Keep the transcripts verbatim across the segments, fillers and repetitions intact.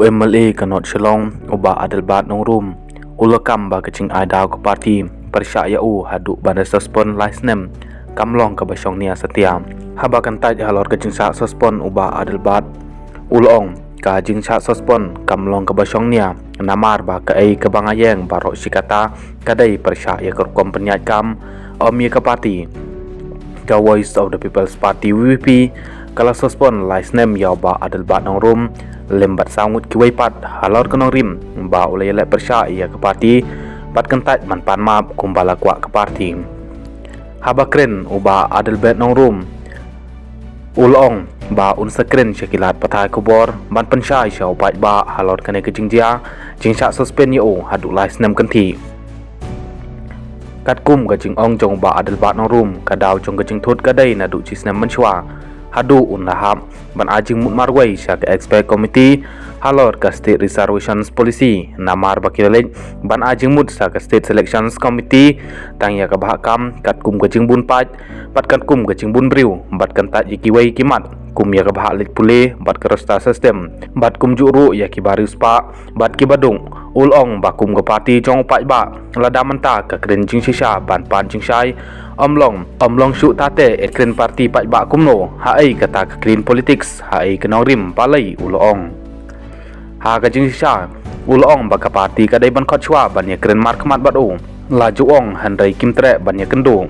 M L A ka North Shillong, u Bah Adelbert Nongrum, u la kam ba ka jingai daw ka party pyrshah ïa u haduh ban da suspend lai snem kam long kaba shong nia satia. Haba kyntait halor ka jingshah suspend u Bah Adelbert, u la ong, ka jingshah suspend kam long kaba shong nia, namar ba kaei kaba nga ïeng baroh shi katta ka dei pyrshah ïa ka rukom pynïaid kam, ym ïa ka party. Ka Voice of the People's Party, V P P, ka la suspend lai snem ïa u Bah Adelbert Nongrum lem bad saw ngut kiwei pat halor ka nongrim ba u la ïaleh pyrshah ïa ka party bad kyntait ban pan map kumba la kwah ka party. Haba kren u Bah Adelbert Nongrum, u la ong ba un sa kren sha ki lad pathai khubor ban pynshai sha u paidbah halor kane ka jingjia jingshah suspend ïa u haduh lai snem kynthih. Katkum ka jingong jong u Bah Adelbert Nongrum, ka daw jong ka jingthut ka dei naduh shi snem mynshuwa haduh un la hap ban ai jingmut marwei sha ka expert committee halor ka State Reservations Policy, namar ba ki la leit ban ai jingmut sha ka State Selections Committee tang ïa ka bhah kam katkum ka jingbun paid bad katkum ka jingbun briew bad kyntait ïa kiwei ki mat kum ïa ka bhah leit pule bad ka roster system bad kumjuh ruh ïa kiba riewspah bad kiba duk. U la ong ba kum ka party jong u paidbah, lada mynta ka kren jingshisha ban pan jingshai, ym long, ym long shuh ta te e kren party paidbah kumno, haei kata ka kren politics, haei ka nongrim balei, u la ong. Ha ka jingshisha, u la ong ba ka party ka dei ban khot shuwa ban ïa kren markhmat bad u, la ju ong hynrei kim treh ban ïa kynduh.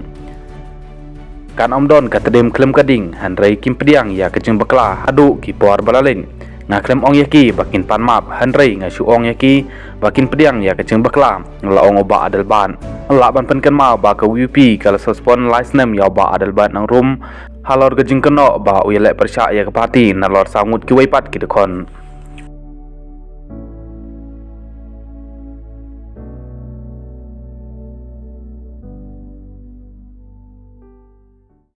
Kan ym don ka tdem khlem ka ding, hynrei kim pdiang ïa ka jingbakla haduh ki por ba la leit. Nga khlem ong ïa ki ba kin pan map, hynrei nga shu ong ïa ki ba kin pdiang ïa ka jingbakla, la ong u Bah Adelbert. Lah ban pynkynmaw ba ka V P P ka la suspend lai snem ïa u Bah Adelbert Nongrum halor ka jingkynnoh ba u ïaleh pyrshah ïa ka party nalor saw ngut kiwei pat ki dkhot.